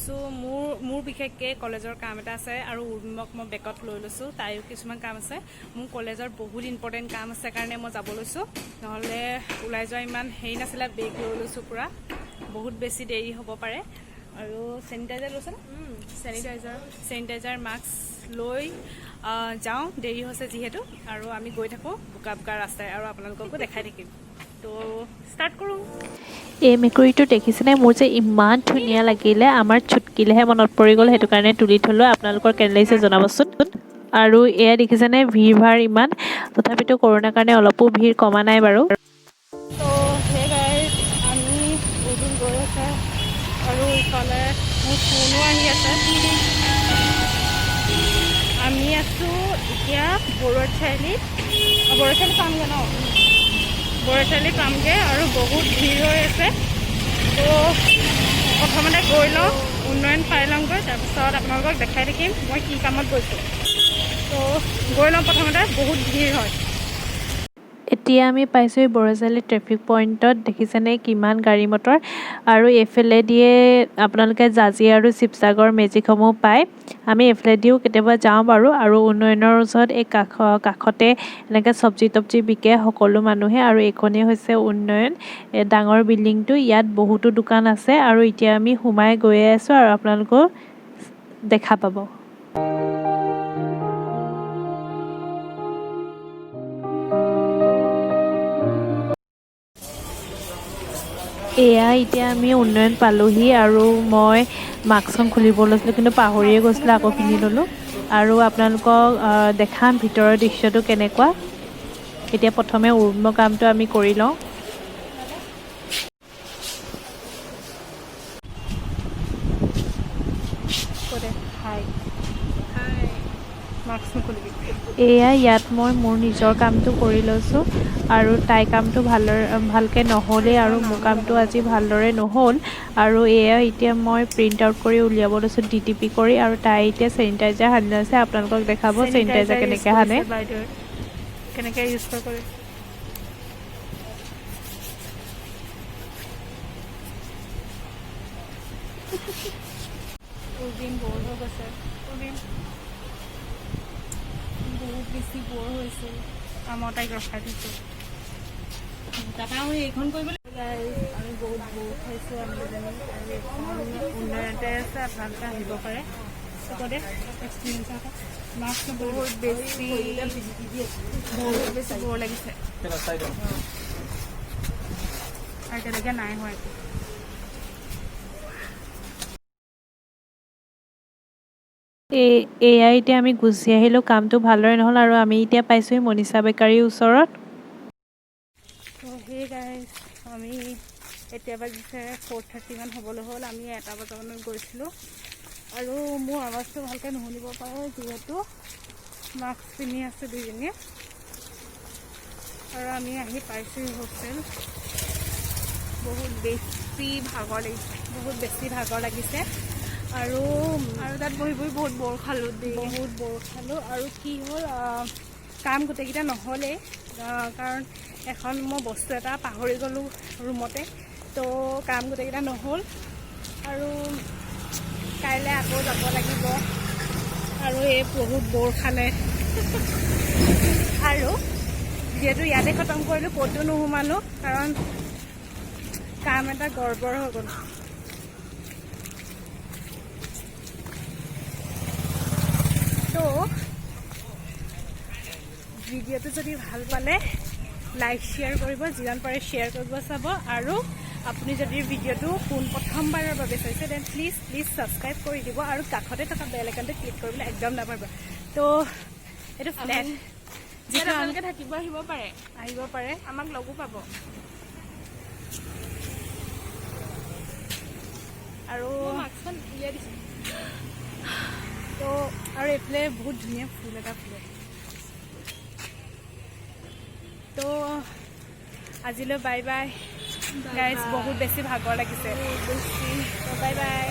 লৈছোঁ। মোৰ বিশেষকৈ কলেজৰ কাম এটা আছে আৰু উৰ্মিমক মই বেকত লৈ লৈছোঁ, তাইও কিছুমান কাম আছে। মোৰ কলেজৰ বহুত ইম্পৰ্টেণ্ট কাম আছে কাৰণে মই যাব লৈছোঁ, নহ'লে ওলাই যোৱা ইমান হেৰি নাছিলে। বেগ লৈ লৈছোঁ পূৰা, বহুত বেছি দেৰি হ'ব পাৰে। আৰু চেনিটাইজাৰ লৈছে নে? চেনিটাইজাৰ। চেনিটাইজাৰ, মাস্ক লৈ যাওঁ, দেৰি হৈছে যিহেতু। আৰু আমি গৈ থাকোঁ বোকা বোকা ৰাস্তাই আৰু আপোনালোককো দেখাই থাকিম। তো ষ্টাৰ্ট কৰোঁ। এই মেকুৰীটো দেখিছেনে? মোৰ যে ইমান ধুনীয়া লাগিলে, আমাৰ চুটকিলেহে মনত পৰি গ'ল, সেইটো কাৰণে তুলি থ'লোঁ। আপোনালোকৰ কেনে লাগিছে জনাবচোন। আৰু এয়া দেখিছেনে, ভিৰ ভাৰ ইমান, তথাপিতো কৰোণাৰ কাৰণে অলপো ভিৰ কমা নাই বাৰু। তো সেই গাইজ, আমি উৰ্বিন গৈ আছে আৰু ইফালে মোৰ ফোনো আহি আছে। আমি আছোঁ এতিয়া বৰুৱা চাৰিআলিত। বৰুৱা চাৰিআলি পামগৈ ন? বৰুৱা চাৰিআলি পামগৈ আৰু বহুত ভিৰ হৈ আছে। তো প্ৰথমতে গৈ লওঁ, উন্নয়ন পাই লওঁগৈ, তাৰপিছত আপোনালোকক দেখাই থাকিম মই কি কামত গৈছোঁ। তো গৈ লওঁ প্ৰথমতে, বহুত ভিৰ হয়। এতিয়া আমি পাইছোঁ বৰজালি ট্ৰেফিক পইণ্টত। দেখিছেনে কিমান গাড়ী মটৰ! আৰু এইফালেদিয়ে আপোনালোকে জাঁজী আৰু শিৱসাগৰ মেজিকসমূহ পায়। আমি এইফালেদিও কেতিয়াবা যাওঁ বাৰু। আৰু উন্নয়নৰ ওচৰত এই কাষতে এনেকৈ চব্জি তব্জি বিকে সকলো মানুহে। আৰু এইখনেই হৈছে উন্নয়ন, এই ডাঙৰ বিল্ডিংটো। ইয়াত বহুতো দোকান আছে আৰু এতিয়া আমি সোমাই গৈয়ে আছোঁ আৰু আপোনালোকেও দেখা পাব। এয়া এতিয়া আমি উন্নয়ন পালোহি আৰু মই মাস্কখন খুলিব লৈছিলোঁ, কিন্তু পাহৰিয়ে গৈছিলোঁ, আকৌ পিন্ধি ল'লোঁ। আৰু আপোনালোকক দেখাম ভিতৰৰ দৃশ্যটো কেনেকুৱা। এতিয়া প্ৰথমে উৰ্ম কামটো আমি কৰি লওঁ। হাই হাই, মাস্ক নুখুলিবি। এয়া ইয়াত মই মোৰ নিজৰ কামটো কৰি লৈছোঁ আৰু তাইৰ কামটো ভালদৰে ভালকৈ নহ'লেই আৰু মোৰ কামটো আজি ভালদৰে নহ'ল। আৰু এয়া এতিয়া মই প্ৰিণ্ট আউট কৰি উলিয়াব লৈছোঁ ডিটিপি কৰি। আৰু তাই এতিয়া চেনিটাইজাৰ সানি লৈছে, আপোনালোকক দেখাব চেনিটাইজাৰ কেনেকৈ সানে। বাইদেৱে কেনেকৈ ইউজ কৰে। উৰ্বিন ব'ৰ হৈ গৈছে। উৰ্বিন বহুত বেছি ব'ৰ হৈছে আৰু মই তাইক ৰখাই থৈছোঁ। তাৰপৰা মই এইখন কৰিবলৈ আমি বহুত ব'ৰ খাইছোঁ আমি দুজনী। আৰু এইখন উন্নয়নতে আছে, আপোনালোকে আহিব পাৰে। দে এক্সপিৰিয়েঞ্চ এটা, মাস্ক। বহুত বেছি বৰ লাগিছে। আৰু এতিয়ালৈকে নাই হোৱা একো। এয়া এতিয়া আমি গুচি আহিলোঁ, কামটো ভালদৰে নহ'ল। আৰু আমি এতিয়া পাইছোঁহি মনীষা বেকাৰীৰ ওচৰত। তো সেই গাইজ, আমি এতিয়া বাজিছে 4:30মান হ'বলৈ হ'ল। আমি 1টা বজামানত গৈছিলোঁ আৰু মোৰ আৱাজটো ভালকৈ নুশুনিব পাৰে, যিহেতু মাস্ক পিন্ধি আছোঁ দুইজনীয়ে। আৰু আমি আহি পাইছোঁহি হোষ্টেল। বহুত বেছি ভাগৰ লাগিছে। বহুত বেছি ভাগৰ লাগিছে আৰু আৰু তাত বহি বহি বহুত বৰ খালোঁ দেই। বহুত বৰ খালোঁ। আৰু কি হ'ল, কাম গোটেইকেইটা নহ'লেই, কাৰণ এখন মই বস্তু এটা পাহৰি গ'লোঁ ৰুমতে। তো কাম গোটেইকেইটা নহ'ল আৰু কাইলৈ আকৌ যাব লাগিব। আৰু এই বহুত বৰ খালে আৰু যিহেতু ইয়াতে খতম কৰিলোঁ, ক'তো নোসোমালোঁ, কাৰণ কাম এটা গড়বড় হৈ গ'ল। তো ভিডিঅ'টো যদি ভাল পালে লাইক, শ্বেয়াৰ কৰিব, যিমান পাৰে শ্বেয়াৰ কৰিব চাব। আৰু আপুনি যদি ভিডিঅ'টো পোনপ্ৰথমবাৰৰ বাবে চাইছে, then please please subscribe কৰি দিব আৰু কাষতে থকা বেল আইকনটো ক্লিক কৰিবলৈ একদম নাপাহৰিব। তো এইটো ফ্লেট ইয়াত যিটো আপোনালোকে থাকিব আহিব পাৰে। আহিব পাৰে। আমাক লগো পাব। আৰু মাস্কখন উলিয়াই দিছোঁ। তো আৰু এইফালে বহুত ধুনীয়া ফুল এটা ফুলে। তো আজিলৈ বাই বাই গাইজ, বহুত বেছি ভাগৰ লাগিছে। তো বাই বাই।